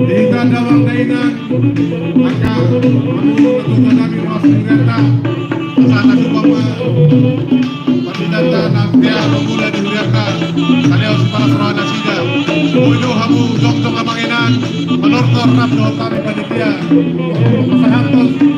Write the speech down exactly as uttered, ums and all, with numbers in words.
Di hita damang dainang, angka hamu na tuatua nami, ruas ni hurianta, asa na tupa ma panditanta na tea mamula di hurianta, saleleng sipalas roha nasida. Boi do hamu jongjong amang inang, manortor rap dohot hami panitia, pasahathon